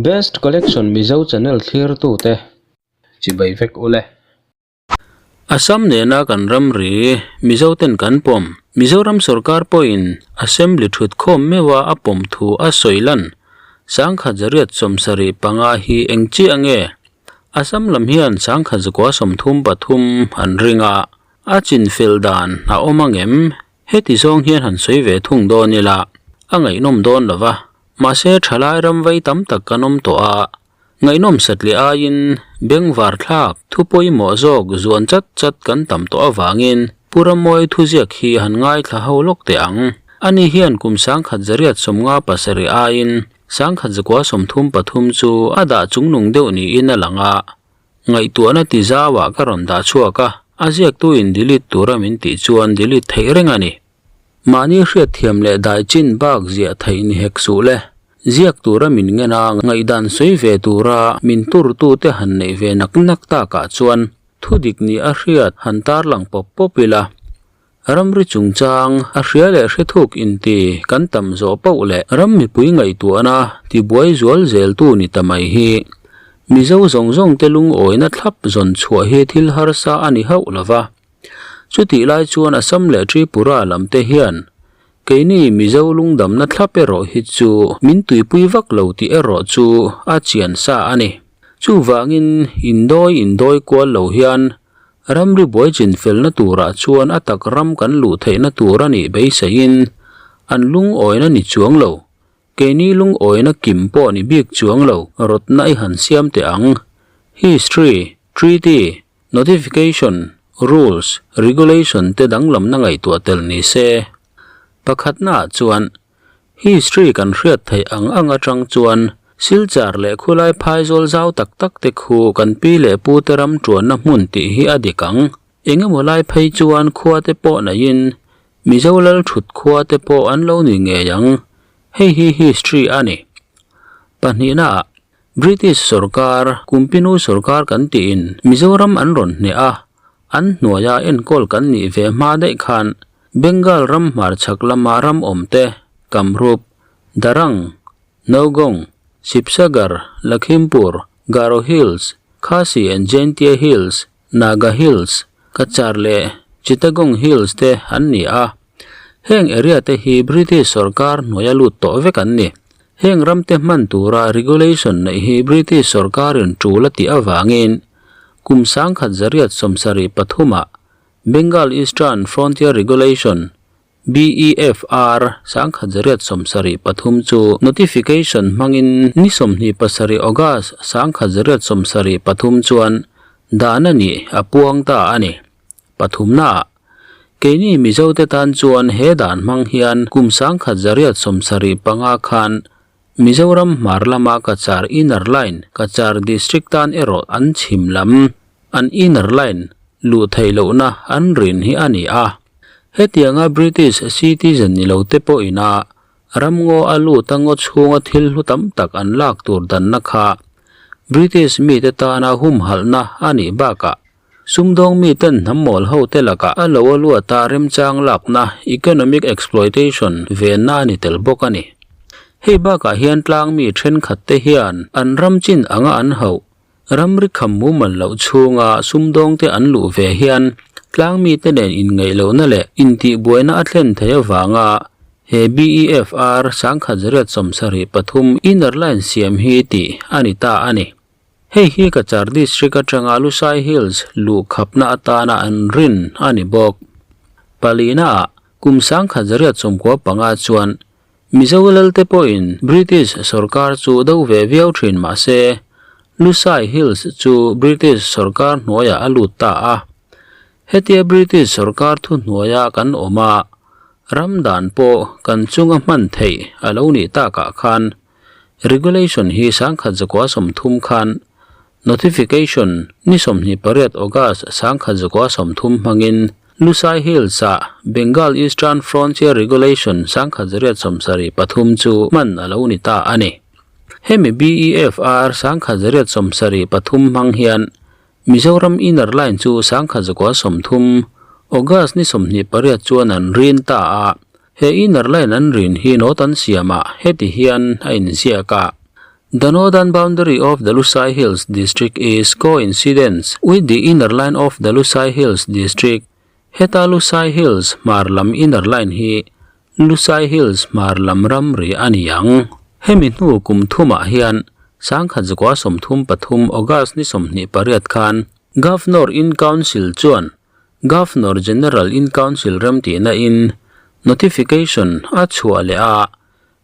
Best Collection Mizo channel thlirtute chibai vek ule. Assam nena kan ramri Mizoten kan pawm. Mizoram sorkar pawhin Assembly thut khawm meuha a pawm thu a sawi lan. Sangkhat zariat 75 hi eng chiah nge? Assam lam hian sangkhat zakua 33 an ring a, a chinfel dan a awm angem? Heti zawng hian han sawi ve thung dawn ila, a ngaihnawm dawn lo va. Mahse thalai ram vei tam tak kan awm tawh a, Ngaihnawm satliah aiin bengvar thlak thu pawimawh zawk zuan chat chat kan tam tawh avangin Pu Rammawi thuziak hi han ngaithla ho lawk teh ang. Ani hian kum 1957 aiin 1933 chu a dah chungnung deuh niin a lang a, ngaihtuahna ti zauah ka rawn dah chhuak a, a ziaktuin delete tura min tih chuan delete theih reng a ni. Mahni hriatthiam leh dai chin bak ziah theih ni hek suh le. Ziak tura min ngen a, ngaihdan sawi ve tura min turtute han neih ve nak nak takah chuan thudik ni a hriat han tarlang pawp pawp ila. Ramri chungchang a hria leh hrethuk inti kan tam zawh poh leh ram mipui ngaihtuahna tibuai zual zeltu ni ta mai hi Mizo zawng zawngte lungawina thlap zawn chhuah hi thil harsa a ni hauh lova. Chutih lai chuan Assam leh Tripura lam te hian keini Mizo lungdamna thlap erawh hi chu min tuipui vak lo tih erawh chu a chian sa a ni. Chuvangin indawi indawi kual lo hian ramri buai chinfelna turah chuan a tak ram kan luh theihna tur a nih beiseiin an lungawina ni chuang lo. Keini lungawina kim pawh ni bik chuang lo rawtna i han siam teh ang. History, Treaty, Notification, Rules, Regulation te danglamna ngaihtuah tel ni se. Pakhatnaah chuan, History kan hriat theih ang ang atang chuan Silchar leh khulai phaizawl zau tak tak te khu kan pi leh pu te ram tuanna hmun tih hi a dik ang. Engemaw lai phei chuan khua te pawh neihin Mizo lal thut khua te pawh an lo ni ngei ang. Hei hi history a ni. Pahnihnaah, British sorkar, Kumpinu sorkar kan tiin Mizoram an rawn hneh a, an hnuaia enkawl kan nih ve hma daih khan Bengal ram hmarchhak lama ram awmte, Kamrup, Darang, Nowgong, Sibsagar, Lakhimpur, Garo Hills, Khasi and Jaintia Hills, Naga Hills, Cachar leh Chittagong Hills te an ni a. Heng area te hi British sorkar hnuaia lut tawh vek an ni. Heng ram te hman tura regulation neih hi British sorkarin tul a tih avangin kum 1973 ah Bengal Eastern Frontier Regulation, BEFR, 1973 chu notification hmangin ni 27 August 1973 chuan dan a nih a puang ta a ni. Pathumnaah, keini Mizote tan chuan he dan hmang hian kum 1975 khan Mizoram hmar lama Cachar Inner Line, Cachar District tan erawh an chhim lam, an Inner Line luh theih lohna an rin hi a ni a. Hetianga British citizen ni lo te pawhina ramngaw a lut a ngaw chhunga thil hlu tam tak an lak tur danna kha British mite tana humhalhna a nih bakah Sumdawng miten hnam mawl hote lakah a lo a luat a remchang lakna, economic exploitation, venna a ni tel bawk a ni. Hei bakah hian tlang mi thenkhat te hian an ram chin anga an hauh, ramri kham mumal loh chhunga sumdawngte an luh ve hian tlang mite nen inngeih lohna leh intihbuaina a thlen theih avanga he BEFR 1973 Inner Line siam hi tih a ni ta a ni. Hei hi Cachar District atanga Lusai Hills luh khapna atana an rin a ni bawk. Palina ah kum 1995 chuan Mizo lalte pawhin British sorkar chu do ve viau thin mah se Lusai Hills chu British sorkar hnuaiah a lut ta a. Hetia British sorkar thuhnuaia kan awm a, ram dan pawh kan chunga hman theih a lo nih takah khan Regulation hi 1930 khan Notification ni 28 August 1930 hmangin Lusai Hills-ah Bengal Eastern Frontier Regulation 1973 chu hman a lo ni ta a ni. Hemi BEFR 1973 hmang hian Mizoram Inner Line chu 1930 August ni 28 chuan an rin ta a. He inner line an rin hi note an siamah heti hian a inziak a. The northern boundary of the Lusai Hills District is coincidence with the inner line of the Lusai Hills District. Heta Lusai Hills hmar lam inner line hi Lusai Hills hmar lam ramri a ni ang. Hemi hnu kum thumah hian sangkhat zakua 33 August ni 28 khan Governor in Council chuan Governor General in Council remtihna in notification a chhuah leh a,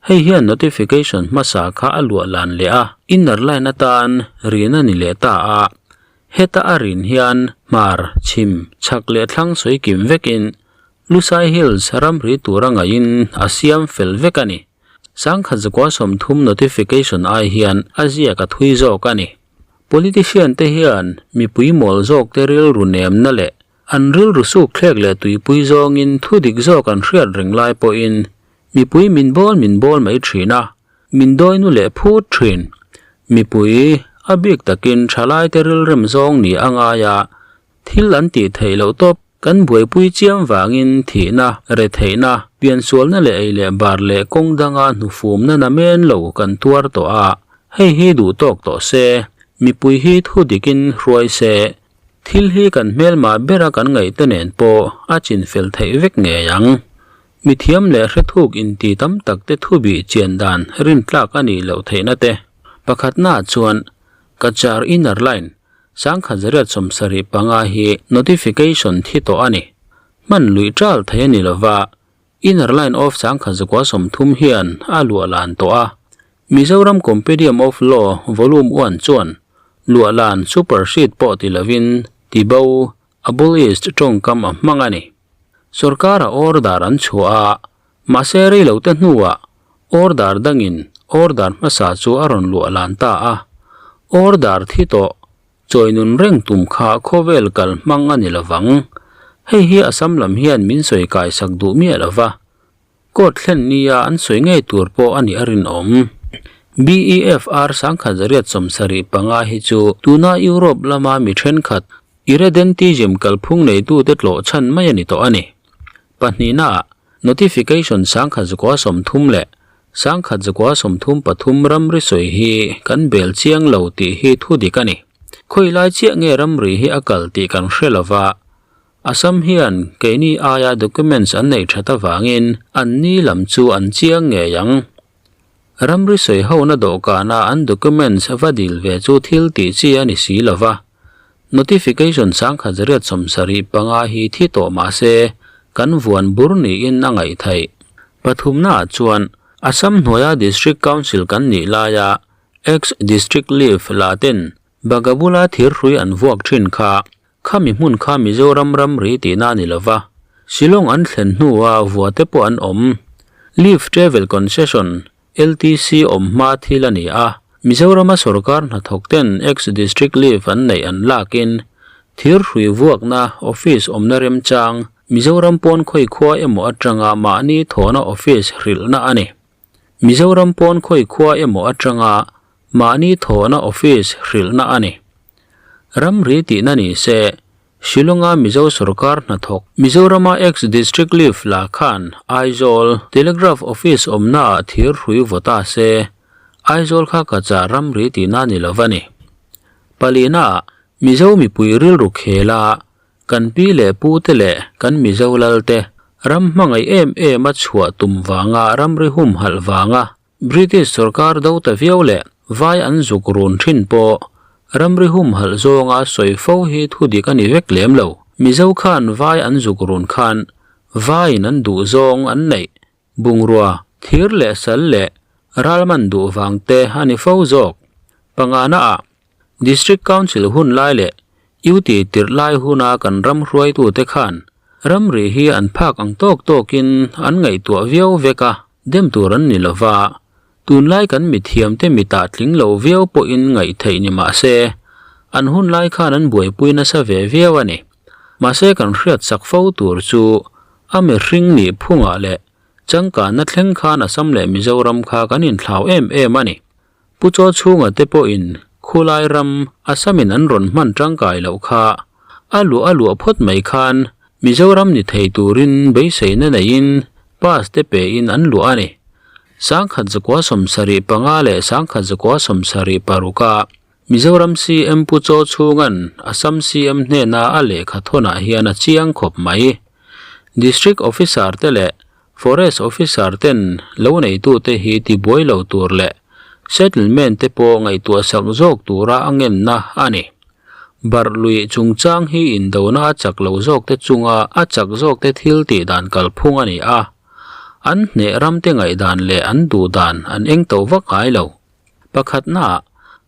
hei hian notification hmasa kha a luah lan leh a, inner line atan rin a ni leh ta a, heta a rin hian hmar, chhim, chhak leh thlang sawi kim vekin Lusai Hills ramri tura ngaihin a siam fel vek a ni. Sangkhat zakua 30 notification ai hian a ziak a thui zawk a ni. Politician te hian mipui mawl zawk te rilru nemna leh an rilru suk thlek leh tuipui zawngin thu dik zawk an hriat reng lai pawhin mipui min bawl min bawl mai thin a, min dawi nu leh phut thin. Mipui a bik takin thalai te rilrem zawng ni a ngai a, Thil an tih theih loh tawp, kan buaipui chiam vangin thihna, retheihna, piansualna leh ei leh bar leh kawng danga hnufumna na men lo kan tuar tawh a, hei hi duh tawk tawh se, mipui hi thu dikin hruai se, thil hi kan hmelmah bera kan ngaihte nen pawh a chinfel theih vek ngei ang. Mithiam leh hrethuk inti tam takte thu bih chian dan rintlak a nih loh theihna te. Pakhatnaah chuan, Cachar Inner Line, 1975 hi notification thi tawh a ni. Hman luih ṭal thei a ni lova, Inner Line of 1930 hian a luah lan tawh a. Mizoram Compendium of Law Volume One chuan luah lan supersede pawh ti lovin tibo, abolished tawngkam a hmang a ni. Sorkara order an chhuah a, mahse rei lo te hnuah order dangin order hmasa chu a rawn luah lan ta a. Order thi tawh chawi nun reng tum kha khawvel kal hmang a ni lovang. Hei hi Assam lam hian min sawi kai sak duh miah lova, court thlen nia an sawi ngei tur pawh a nih a rinawm. BEFR 1975 hi chu tuna Europe lama mi thenkhat Irredentism kalphung neitute tlawh chhan mai a ni tawh a ni. Pahnihnaah, notification 1930 leh 1933 ramri sawi hi kan bel chiang lo tih hi thu dik a ni. Khawi lai chiah nge ramri hi a kal tih kan hre lo va, Assam hian keini aia documents an nei that avangin an ni lam chu an chiang ngei ang. Ramri sawi hona dawhkana an documents va dil ve chu thil tih chi a ni si lo va. Notification 1975 hi thi tawh mah se kan vuan bur niin a ngaih theih. Pathumnaah chuan Assam hnuaia District Council kan nih laia ex-District Leave la ten Bagabula thirhrui an vuak thin kha Khami hmun kha Mizoram ramri tihna a ni lo va, Shillong an thlen hnua vua te pawh an awm. Leave Travel Concession, LTC, awm hma thil a ni a, Mizorama sorkar hnathawk ten ex-district leave an neih an lakin thirhrui vuakna office awmna remchang Mizoram pawn khawi khua emaw atanga mahni thawhna office hrilhna a ni. Mizoram pawn khawi khua emaw atanga mahni thawhna office hrilhna a ni. Ramri tihna ni se, Shillong-a Mizo sorkar hnathawk, Mizorama ex-district leave la khan Aizawl Telegraph office awmnaah thir hrui vaw ta se, Aizawl kha Cachar ramri tihna ni lo va ni. Palinaah, Mizo mipui rilru khela kan pi leh pute leh kan Mizo lalte ram hmangaih em em a chhuah tum vanga ramri humhalh vanga British sorkar do ta viau leh vai an zuk run thin pawh ramri humhalh zawnga sawi fo hi thu dik a ni vek lem lo. Mizo khan vai an zuk run khan vaiin an duh zawng an neih bungrua, thir leh sal leh ralman duh vang te a ni fo zawk. Pangana ah District Council hun lai leh UT tirh lai huna kan ram hruaitute khan ramri hi an phak ang tawk tawkin an ngaihtuah viau vek a, dem tur an ni lova, tunlai kan mithiamte mitah tling lo viau pawhin ngaih theih ni mah se, an hun lai khan an buaipui nasa ve viau a ni. Mahse kan hriat sak fo tur chu a mihring nih phungah leh changkanna thleng khan Assam leh Mizoram kha kan inthlau em em a ni. Pu Chaw chhunga te pawhin khulai ram Assamin an rawn hman tangkai loh kha a luah a luah phawt mai khan Mizoram ni thei turin beiseina neiin pass te pein an luah a ni. 1975 leh 1976 a Mizoram CM Pu Chaw Chhunga'n Assam CM hnena a lehkha thawnah hian a chiang khawp mai. District Officer te leh Forest Officer ten lo neitute hi tibuai lo tur leh settlement te pawh ngaihtuah sak zawk tura a ngenna a ni. Barh lui chungchang hi indona a chak lo zawkte chunga a chak zawkte thil tih dan kalphung a ni a. An hneh ramte ngaihdan leh an duh dan an eng to vak ngai lo. Pakhatnaah,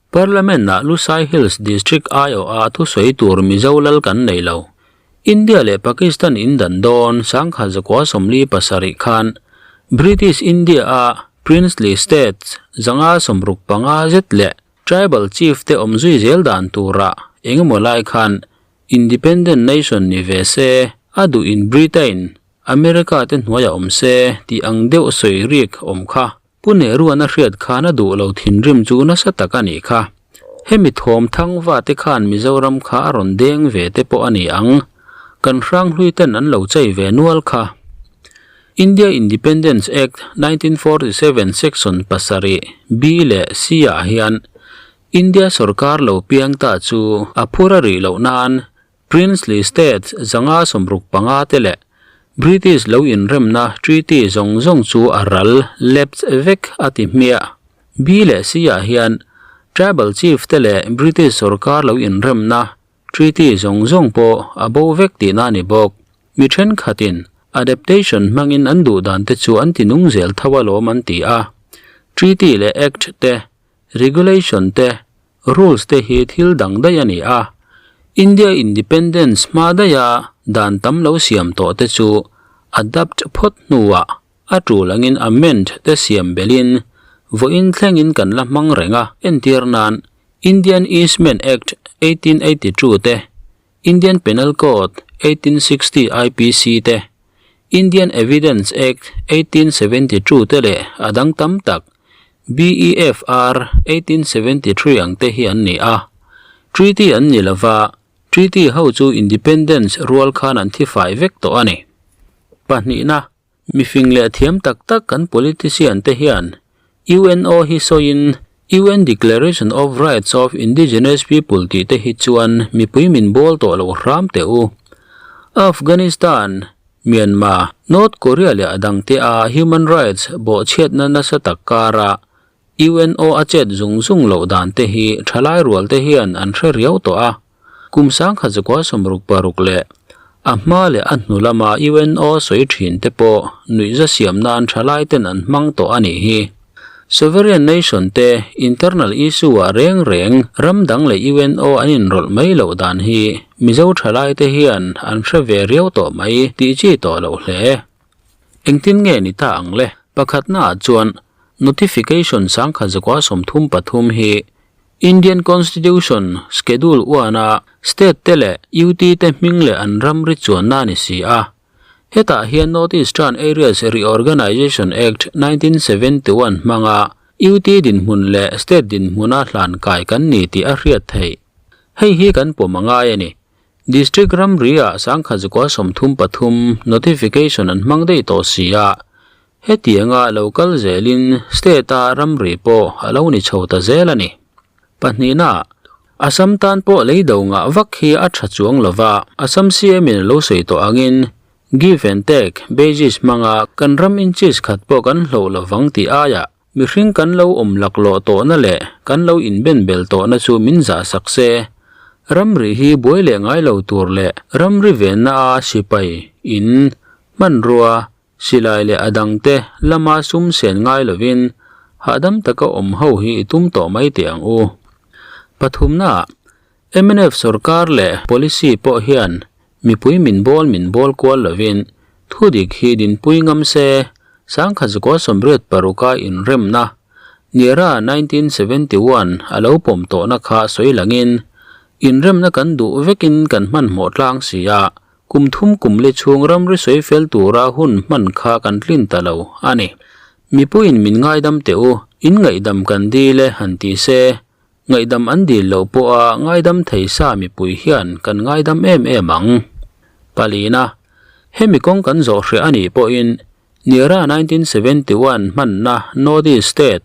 Parliament-ah Lusai Hills District aiawha thusawi tur Mizo lal kan nei lo. India leh Pakistan indan dawn 1947 khan British India-a Princely States 165 zet leh Tribal Chief te awm zui zel dan turah engemaw lai khan Independent Nation ni ve se, a duhin Britain, America te hnuaiah awm se tih ang deuh sawi rik awm kha. Pu Nehruan a hriat khan a duh lo thinrim chu nasa tak a nih kha. Hemi thawm thangva te khan Mizoram kha a rawn deng ve te pawh a ni ang. Kan hranghlui ten an lo chei ve nual kha. India Independence Act 1947 Section pasarih B leh C ah hian India sorkar lo piang ta chu a phur a rih loh nan Princely States 165 te leh British lo inremna treaty zawng zawng chu a ral, lapse, vek a ti hmiah. B leh C ah hian Tribal Chief te leh British sorkar lo inremna treaty zawng zawng pawh a bo vek tihna a ni bawk. Mi thenkhatin adaptation hmangin an duh dan te chu an ti nung zel tho alawm an ti a. Treaty leh Act te, Regulation te, Rules te hi thil dang daih a ni a, India Independence hma daiha dan tam lo siam tawh te chu adapt phawt hnuah a tul angin amend te siam belhin vawiin thlengin kan la hmang reng a, entir nan Indian Easement Act 1882 te, Indian Penal Code 1860 IPC te, Indian Evidence Act 1872 te leh a dang tam tak BEFR 1873 ang te hi an ni a. Treaty an ni lova, treaty ho chu independence rual khan an thi fai vek tawh a ni. Pahnihna, mifing leh thiam tak tak kan politician te hian UNO hi sawiin UN Declaration of Rights of Indigenous People tih te hi chuan mipui min bawl tawh lo hram teh u. Afghanistan, Myanmar, North Korea leh a dangte a human rights bawhchhiatna nasa tak kara UNO a chet zung zung loh dan te hi thalai rual te hian an hre riau tawh a. Kum 1966 leh a hma leh a hnu lama UNO sawi thin te pawh nuihza siam nan thalai ten an hmang tawh a nih hi. Sovereign nation te internal issue ah reng reng ram dang leh UNO an inrawlh mai loh dan hi Mizo thalai te hian an hre ve riau tawh mai tih chi tawh loh hle. Engtin nge ni ta ang le? Pakhatna ah chuan notification 1933 hi Indian Constitution Schedule I-a State te leh UT te hming leh an ramri chuanna a ni si a. Hetah hian North Eastern Areas Reorganisation Act 1971 hmanga UT dinhmun leh State dinhmuna hlan kai kan ni tih a hriat theih. Hei hi kan pawm a ngai a ni. District ramri-ah 1933 notification an hmang daih tawh si a. Hetianga lo kal zelin state-a ramri pawh a lo ni chho ta zel a ni. Pahnihna, Assam tan pawh lei do ngah vak hi a tha chuang lo va, Assam CM-in a lo sawi tawh angin give and take basis hmanga kan ram inches khat pawh kan hloh lo vang tih aiah mihring kan lo awm laklawh tawhna leh kan lo inbenbel tawhna chu min zah sak se. Ramri hi buai leh ngai lo tur leh ramri venna a sipai in hmanrua Silai leh a dangte lama sum sen ngai lovin hahdam taka awm ho hi i tum tawh mai teh ang u. Pathumnaah, mnf sorkar leh policy pawh hian mipui min bawl min bawl kual lovin thudik hi dinpui ngam se, 1986 inremna, Niera 1971 a lo pawm tawhna kha sawi langin, inremna kan duh vekin kan hmanhmawh tlang si a, Kum thum kum li chhung ramri sawi fel tura hun hman kha kan tlin ta lo a ni. Mipuiin min ngaidam teh u, in ngaihdam kan dil e han ti se, ngaihdam an dil loh pawha ngaidam thei sa mipui hian kan ngaidam em em ang. Palina, hemi kawng kan zawh hreh a nih pawhin. Niara 1971 hmanna North East State,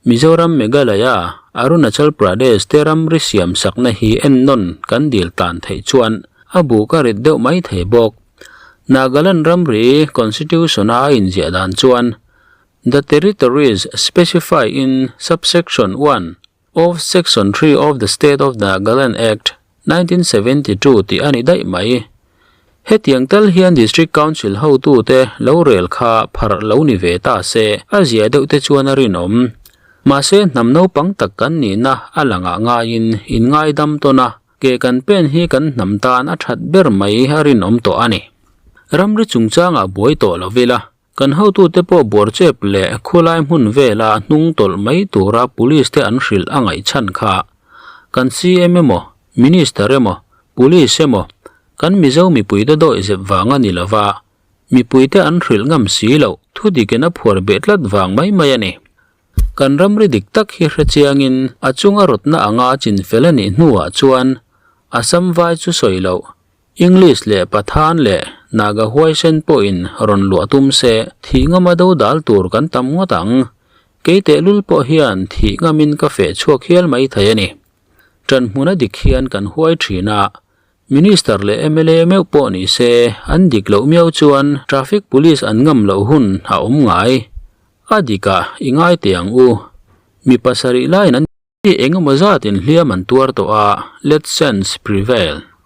Mizoram Meghalaya, Arunachal Pradesh te ramri siam sakna hi ennawn kan dil tan theih chuan a bu ka rit deuh mai thei bawk. Nagaland ramri Constitution a a inziah dan chuan The territories specified in subsection one of section 3 of the State of Nagaland Act, 1972 tih a ni daih mai. Hetiang tal hian District Council hotute lo rel kha pharh lo ni ve ta se, a zia deuh te chuan a rinawm. Mahse, hnam naupang tak kan nihna a langah ngaiin inngaidam tawn a, ke kan pen hi kan hnam tan a that ber mai a rinawm tawh a ni. Ramri chungchangah buai tawh lo ila, Kan hotute pawh buarchep leh khulai hmun vela hnung tawlh mai tura police te an hrilh a ngaih chhan kha. Kan CM emaw, Minister emaw, Police emaw, kan Mizo mipuite dawih zep vang a ni lova, mipuite an hrilh ngam si loh thu dikin a phuar beh tlat vang mai mai a ni. Kan ramri dik tak hi hre chiangin a chunga rawtna anga a chinfel a nih hnuah chuan Assam vai chu sawi loh English leh Pathan leh Naga huaisen pawhin rawn luah tum se, thih ngama do dal tur kan tam ngawt ang. Kei tehlul pawh hian thih ngamin ka feh chhuak hial mai thei a ni. Ṭanhmuna dik hian kan huai ṭhin a, Minister leh mla meuh pawh ni se, an dik loh miau chuan Traffic Police an ngam loh hun a awm ngai. A dikah i ngai teh ang u. Mi pasarih laiin an. Eng emaw zatin hliam an tuar tawh a, let sense prevail.